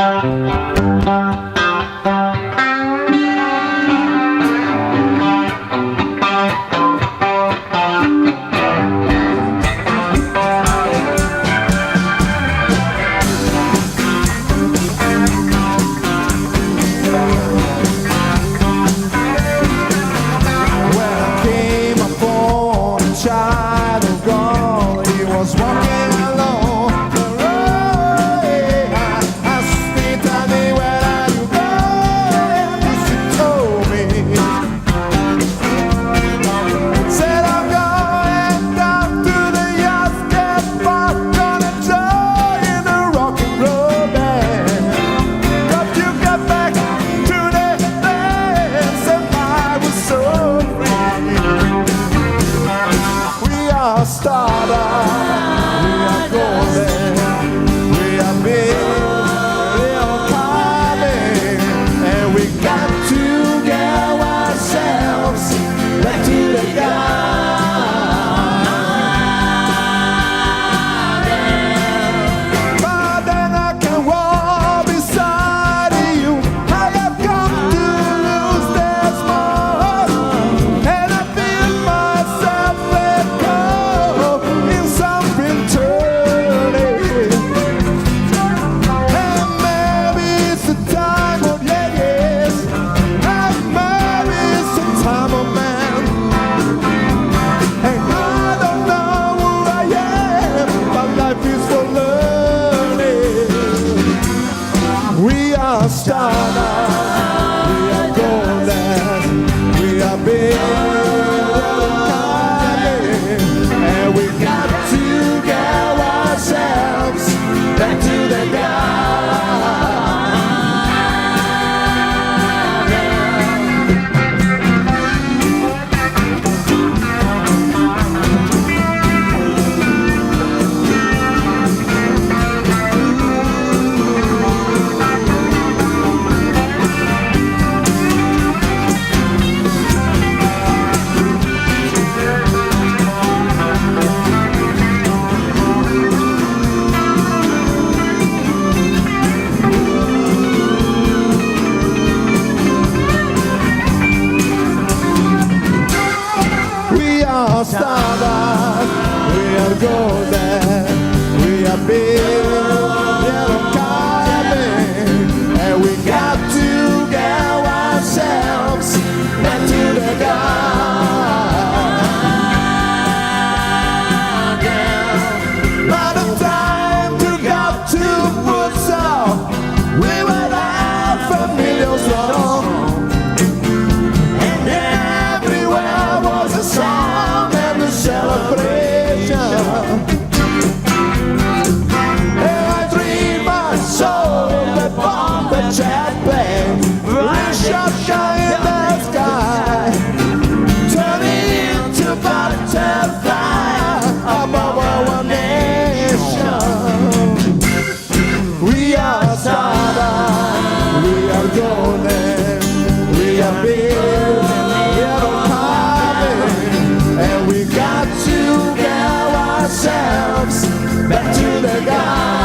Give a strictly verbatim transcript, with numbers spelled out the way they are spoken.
When I came upon a child of God, he was walking along the road. I asked him, "Daddy, where are you going?" And he told me, said, "I'm going down to the yacht, get back on a joy in a rock and roll band." But you got back to the dance and I was so free. We are stardust, we are golden, we are big, we are coming, and we got to get ourselves back to the garden. But then I can walk beside you. I have come to lose this moment, and I feel myself let go in something turning. And maybe it's the time of, yeah, yes, and maybe it's the time of man. And I don't know who I am, but life is for learning. We are stardust, we are golden, we are big, we are coming, and we got to get ourselves back to the garden. We are stardust, we are golden, we are big, we are coming, and we got to get ourselves back to the garden. But the time to go to Brazil, we were there for millions long. And everywhere was a song and a celebration. And I dream I saw the bomb, the jet plane, flash of shine in the sky, turning into butterfly above our nation. We are stardust, we are golden, we are big, we are coming, and we got to get ourselves back to the garden.